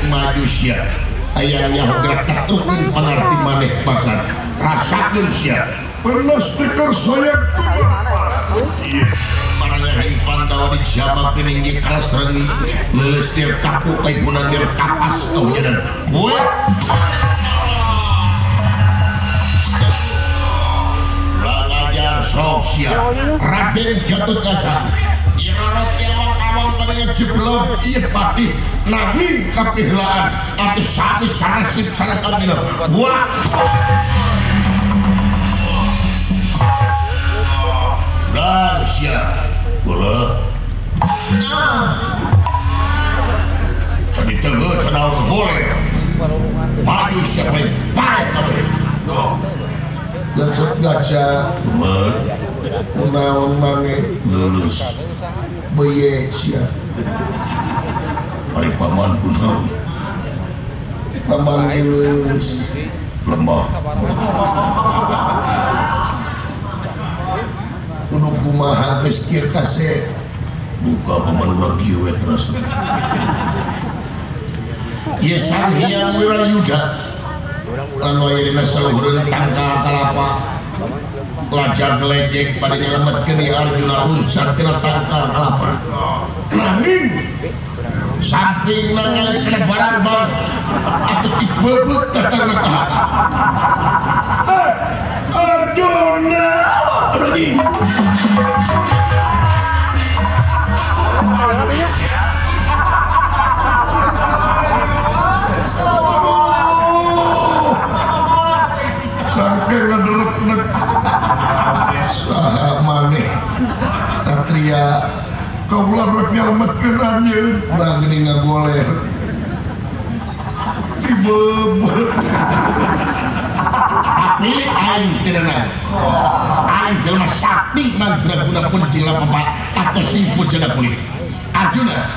Maju sia, aya nyaho gerak tatrukeun pangarti maneh bangsat. Rasakeun sia. Penas tekar saya. Iya. Marangnya hai Pandawa di siapa peninggi keras rengi leuleus dir kapuk kaibunan dir kapas kahujanan. Gue Langajar sok sia Raden Gatot Kaca Irarot awang-awang pada jeblok ieu patih nanging kapihlaan atau sami sanasib sareng kadina. Wah. Dan sia boleh. Jadi teguh cenah boleh. Maju siapa yang paling kabeh. Gatot Kaca Kumaha? Kunaon maneh Lulus. Beye sia. Ari paman kunaon? Paman ge lulus. Lemah. Kudu kumaha geus kieu kasep. Buka paman urang kieu we terus. Ieu Sang Hyang Wirayuda anu aya dina saluhureun tangkal kalapa lajar gelejek pada nyelametkeun ieu Arjuna runcat tina tangkal kalapa. Nanging samping nangalit kana barang-barang atuh dibebeut datangna ka Arjuna. Aduh di. Sampai ngederek-nek. Saha maneh Satria kaula rek nyelametkeun anjeun. Nah geuning ngagoler. Dibebeut. Tapi aing teu nanaon. Aing jelema sakti mandraguna pun jeung lapak atau sing pujana kulit. Arjuna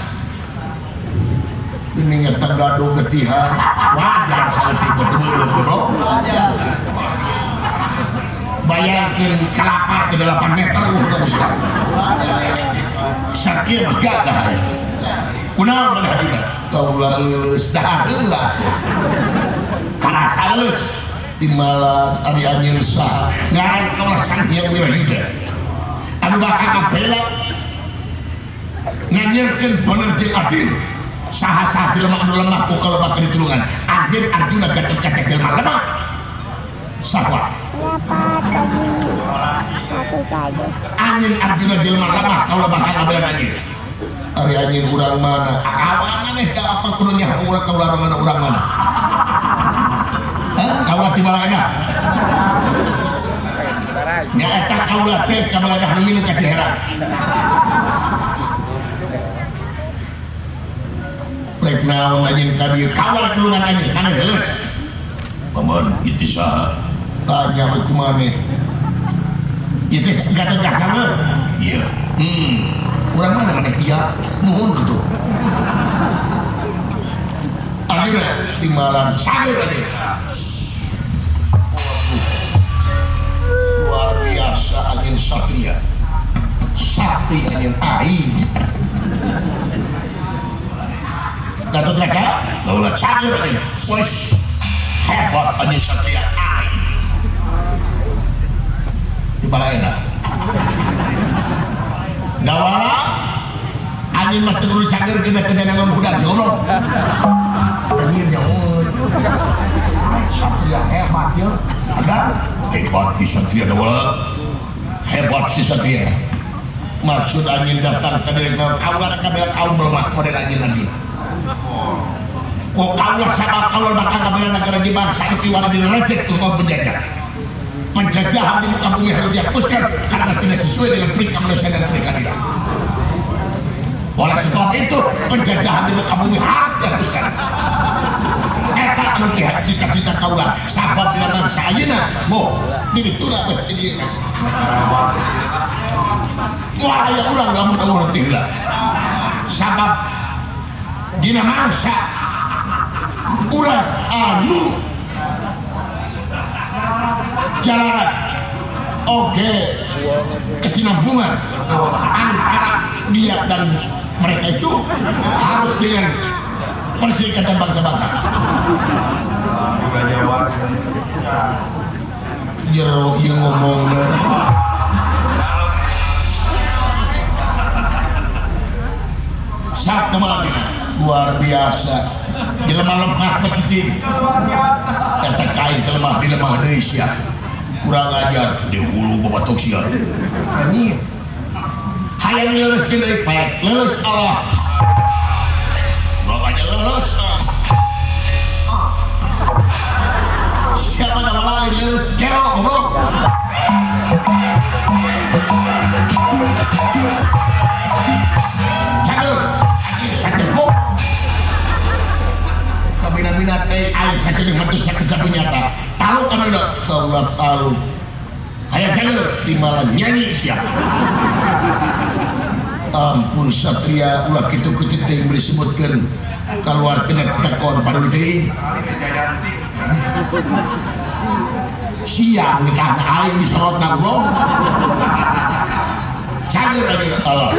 geuning eta gaduh getihan. Wajar saeutik teh bebeut goblok. Bayangkeun kelapa ke 8 meter udah besar. Sakieu mah gagah aya. Kunaon maneh Arjuna? Kaula leuleus. Dah heula. Karasa leuleus. Timalan ari anjeun saha? Ngaran kaula Sang Hyang Wirayuda. Anu bakal ngabela nganyerkeun bener jeung adil. Saha-saha jelema anu lemah ku kaula bakal ditulungan. Anjeun Arjuna Gatot Kaca jelema lemah. Sahwa. Anjeun Arjuna jelema lemah kaula bakal ngabela anjeun. Ari anjeun urang mana? Akawan maneh ka apa kudu nyaho urang kaula mana urang mana? Hah? Kaula ti Balagah. Nya eta kaula teh ka Balagah nu minum ka Ciherang. Rek naon anjeun ka dieu? Kaula rek nulungan anjeun, maneh leuleus. Paman ieu teh saha? Tanya we ku maneh. Ieu teh Gatot Kaca mah? Iya. Urang mana maneh iya? Nuhun kitu. Arjuna Timalan sageur anjeun. Luar biasa anjeun Satria. Sakti anjeun aing. Gatot Kaca? Kaula sageur anjeun. Wes hebat anjeun Satria aing. Di balaena. Dawala anjeun mah teu kudu cager kena teu nanaon budak si goblok. Anjeun nyaho. Satria hebat ye. Ada hebat si Satria Dawala. Hebat si Satria. Maksud anjeun datang ka dieu kaula rek ngabela kaum lemah model anjeun Arjuna. Ku kaula sabab kaula bakal ngabela negara di bangsa itu wara direcek ku kaum penjajah. Penjajahan di muka bumi harus dihapuskan karena tidak sesuai dengan perintah manusia dan perikadilan. Oleh sebab itu penjajahan di muka bumi harus dihapuskan. Eta anu pihak cita-cita kaula sabab dina bangsa ayeuna moh diditura weh di dieu. Wah aya urang lamun eueuh teh heula. Sabab dina mangsa urang anu jalanan oke kesinambungan antara dia dan mereka itu harus dengan Perserikatan Bangsa-Bangsa. Juga Jawa. Jero ieu ngomongna. Sak kemarin luar biasa. Jelema lemah mah cicing. Luar biasa. Eta kain teh lemah di lemah deui sia. Kurang ajar di hulu babatok sia. Anjing. Hayang leuleuskeun deui paek leuleus Allah. Bawa aja leuleus. Siapa nama lain leuleus gelo goblok. Cager. Anjing sategok. Kabina-bina teh aing sacedeung mah teu sakejap nyata. Taluk anu Taulat taluk. Hayang cager timbalan nyanyi sia. Ampun Satria ulah kitu kitu teh disebutkeun kaluar tina tekon paduli teuing. Siang nikahna aing disorotna goblok. Cager lagi Allah.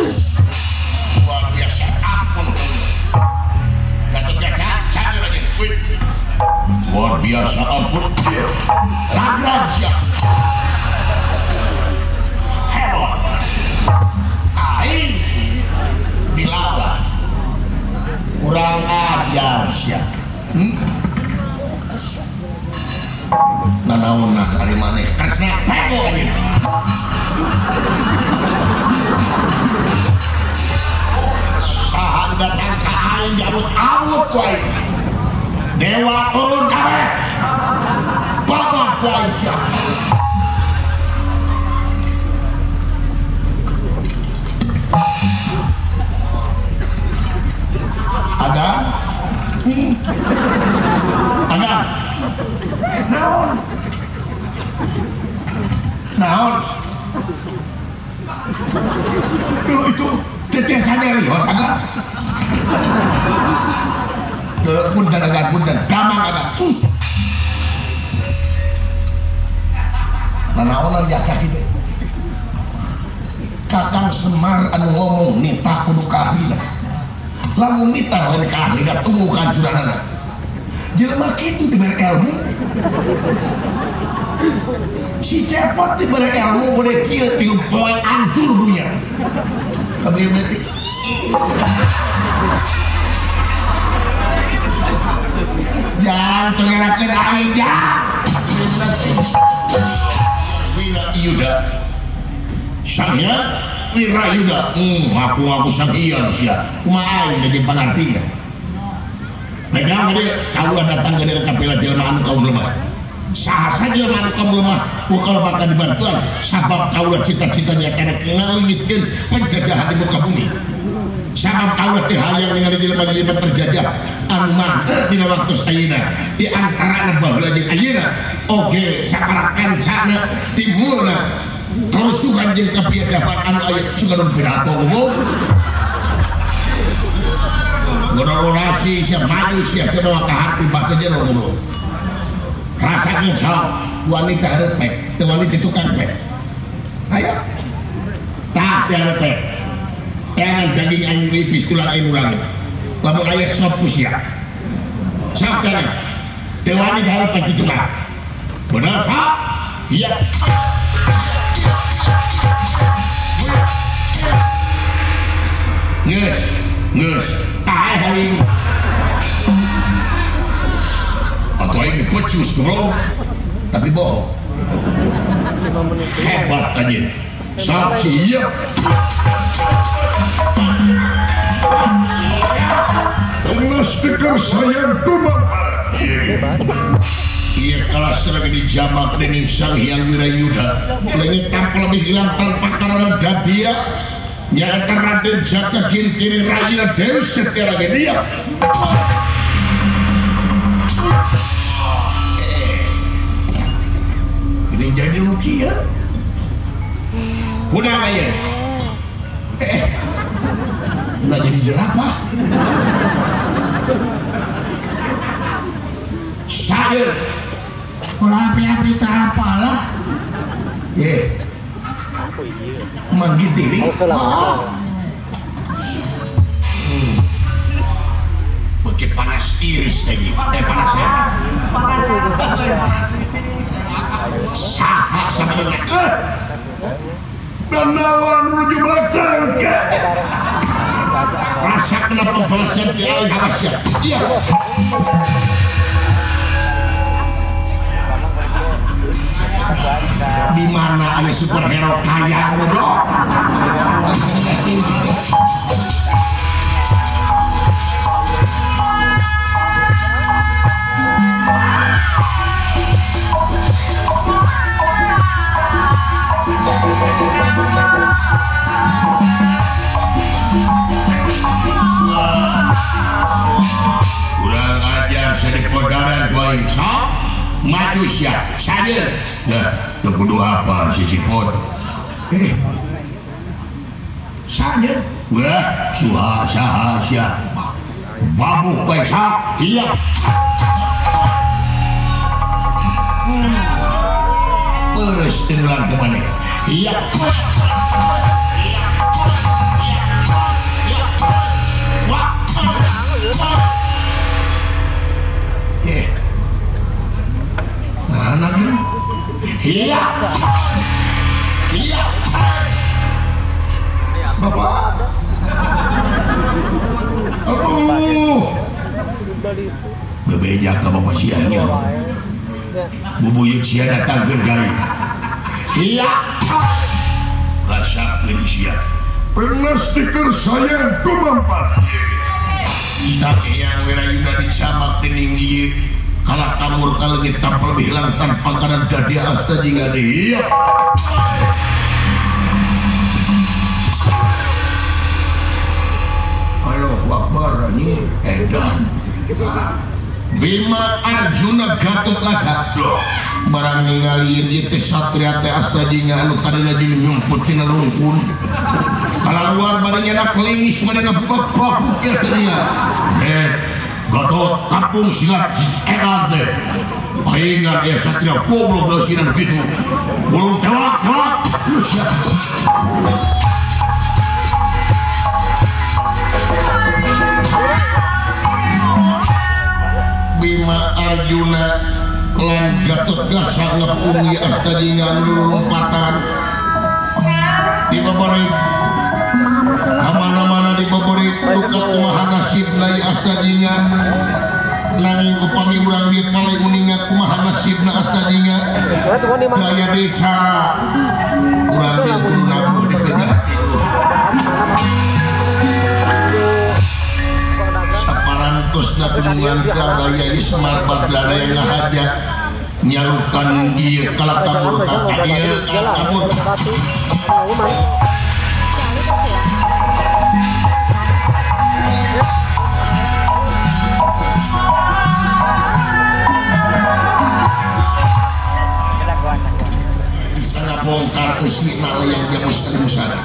Luar biasa ampun. Gatot Kaca cager lagi. Wih. Luar biasa ampun. Ragran sia. Hebat. Aing dilawan. Kurang ajar sia. Nanaonan ari maneh? Kresna pego anjing. Saha datang ka aing diabut-abut ku aing. Dewa turun kabeh. Babat ku aing sia. Ada? Ada? Naon? Naon? Dulu itu tetiasa nyarios agak. Dulu punten agak punten, damang agak. Nanaonan jakah kitu. Kakang Semar anu ngomong nitah kudu kahlina. Lamun nitah lain kahlina tunggu kancuranana. Jelema kitu diberi ilmu. Si Cepot diberi ilmu boleh kieu tilu poe hancur dunya. Kabeh berarti jangan tengerakeun aing jangan. Wira Yuda. Sang Hyang Wira Yuda. Ngaku-ngaku Sang Hyang sia. Kumaha aing jadi pangartinya. Pegang dia kaula datang ke daerah kapila jelema anu kaum lemah. Saha saja anu kaum lemah ku kalau bakal dibantuan sabab kaula cita-citanya karena ngalingitkeun penjajahan di muka bumi. Sabab kaula teh hayang ningali jelema-jelema terjajah anu mah dina waktu ayeuna di antarana baheula jeung ayeuna oge saparakan sana timurna karusuhan jeung kabiadaban anu aya sugan pidato goblok. Ngororasi sia maju sia semua ka hati bahasa jero goblok. Rasanya sok wanita hareup teu wani di tukang pek. Ayo. Tah teh hareup. Tangan daging aing lipis tulang aing urang. Lamun aya sop ku sia. Sok teh. Teu wani hareup di tukang. Bener sok? Iya. Geus, geus. Tae aing. Atau aing pecus goblok. Tapi bohong. Hebat anjing. Sok siap. Geus tikar sayang tumang. Iya kalah serang di jamak dening Sang Hyang Wirayuda. Leungit tanpa lebih hilang tanpa karena dadia. Nyaeta Raden Jaka Gintiri Rajina Dewi Setia Ragenia. Ini jadi luki ya. Kuda aya. Ulah jadi jerapah. Sayur. Ulah api-api tak apalah. Ye. Manggil diri. Oh. Beki Ke panas tiris lagi. Eh panas ya. Saha sabenerna? Danawa menuju melacang ke. Rasa kena pembalasan di aing awas ya. Iya. Di mana ada superhero kaya goblok? Kurang ajar seripodaran gua insya maju siap saja. Nah, teu kudu apa si Cipot? Saja. Wah, suha saha sia. Babuh bae sa, iya. Terus tenggelam ke mana? Iya. Mana gini? Iya. Iya. Bapak. Aduh. Bebeja ka bapak sianya. Bubuyut sia datangkeun ka ieu. Iya. Rasakeun sia. Pernah stiker saya kumampat. Tak yang wirayuda disamak dening ieu. Kalah tamur kaleungit tanpa lebih hilang tanpa kanan dadi asta jingga deui. Iya. Allahu Akbar anjing edan. Bima Arjuna Gatotkaca barang ningali ieu teh satria teh asta jingga anu tadina jeung nyumput tina rungkun. Kalaluar bari nyenak lingis bari ngabuka babuk ya teh nya. Gatot kampung silat edan teh. Paingan ya satria goblok leusinan kitu. Bulung tewak tewak. Bima Arjuna lan Gatotkaca ngepungi asta jingga lompatan di babari kamana-mana di babari duka kumaha nasibna ieu asta jingga nanging upami urang dieu paling uninga kumaha nasibna asta jingga gaya deui cara urang dieu kudu nabuh dipegang. Parantos na dunungan ka Yai Semar Badrana yang ngahaja nyarukan ieu kalakabur ka dieu kalakabur. Bisa ngabongkar eusina layang jamus kalimusana.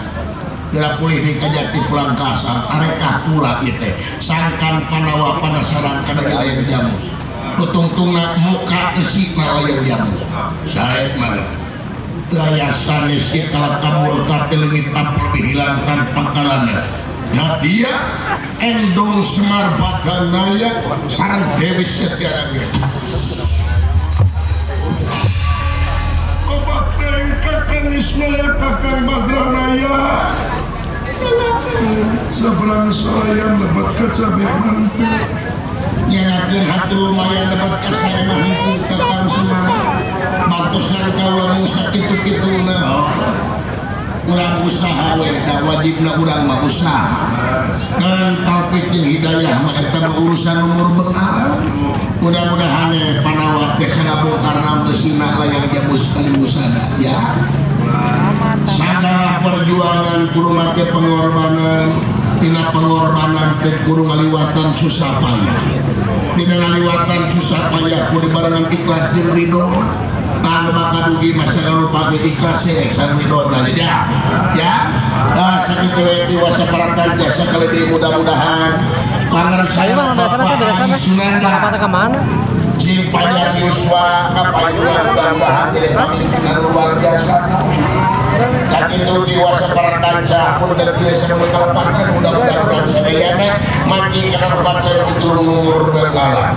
Geura pulih di Kajati pulang ka arekah kula ieu teh sangkan panawa panasaran kana layang jamus tutungtungna muka eusina layang jamus sae mah gaya sanes ieu kalap kamurka teh leungit tanpa dihilangkan pangkalanna Nadia Endong Semar Baganaya sareng Dewi Setiarangga. Obat kakang Ismaya kakang Badranaya seberang saya lebat kaca mantu nyangakeun hatur lumayan lebat ka saya mah henteu kakang Semar bantosan kaula mung sakitu-kituna urang usaha we da wajibna urang mah usaha kan taufik jeung hidayah mah eta mah urusan umur beunang mudah-mudahan panawa teh ngabongkar eusina layang jamus kalimusada ya. Sagala perjuangan kudu make pengorbanan tina pengorbanan teh kudu ngaliwatan susah payah tina ngaliwatan susah payah kudu barengan ikhlas jeung ridho tah bakal dugi masa rupa ikhlas sareng ridho ya ya. Tah sakitu we diwasa parakan jasa kali deui mudah-mudahan pangaran saya mah beresan Sunanda ke mana? Cing panjang yuswa kapayungan, mudah-mudahan jadi pamimpin anu luar biasa. Sakitu diwasa para kanca pun biasa nu kalepatan, mudah-mudahan urang sadayana makin kana baca pitulung benggala.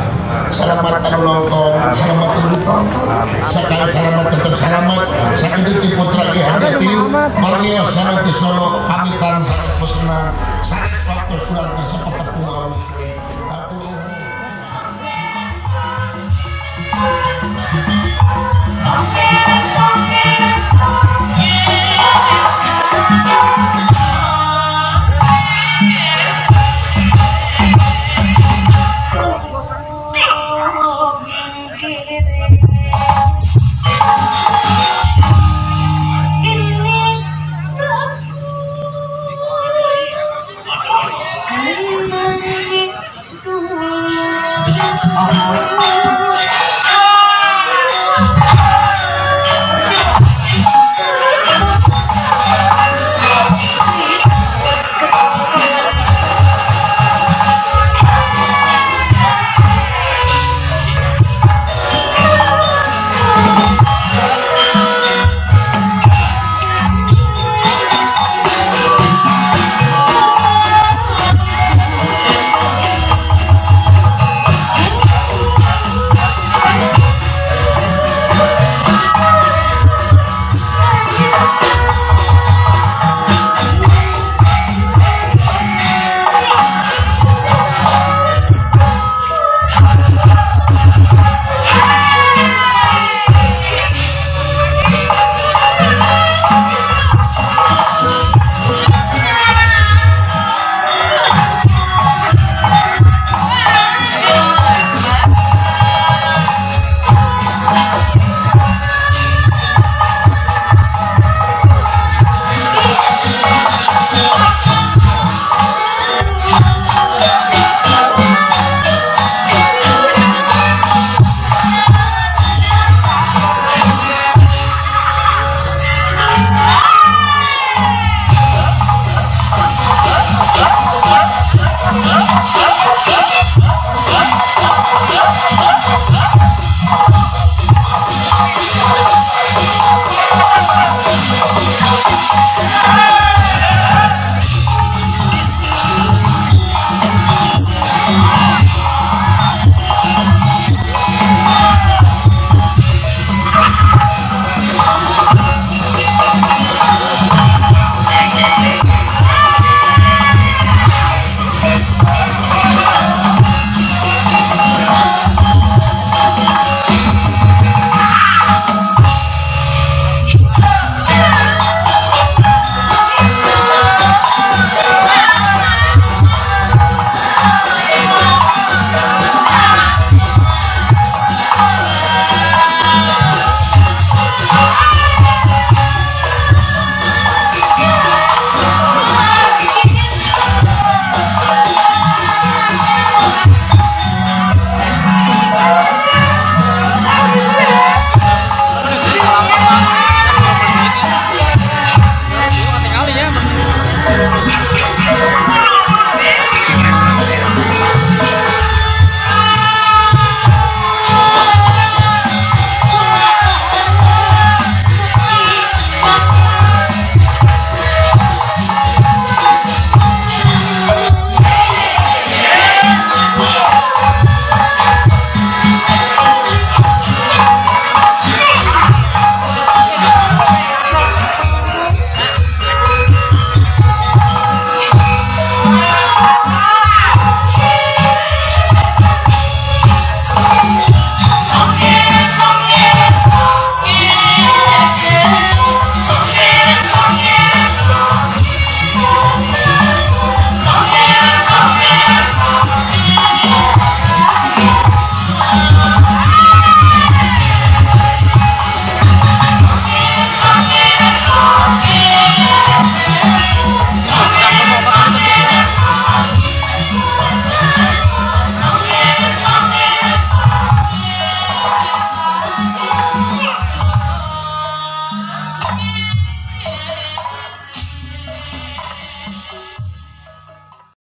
Selamat anu nonton, selamat anu ditonton. Sekali selamat tetap selamat. Sakitu ti putra Ki Harjati Marnios sareng ti Solo pamitan pesena sanes waktu urang bisa petepung awuk. Hatur nuhun.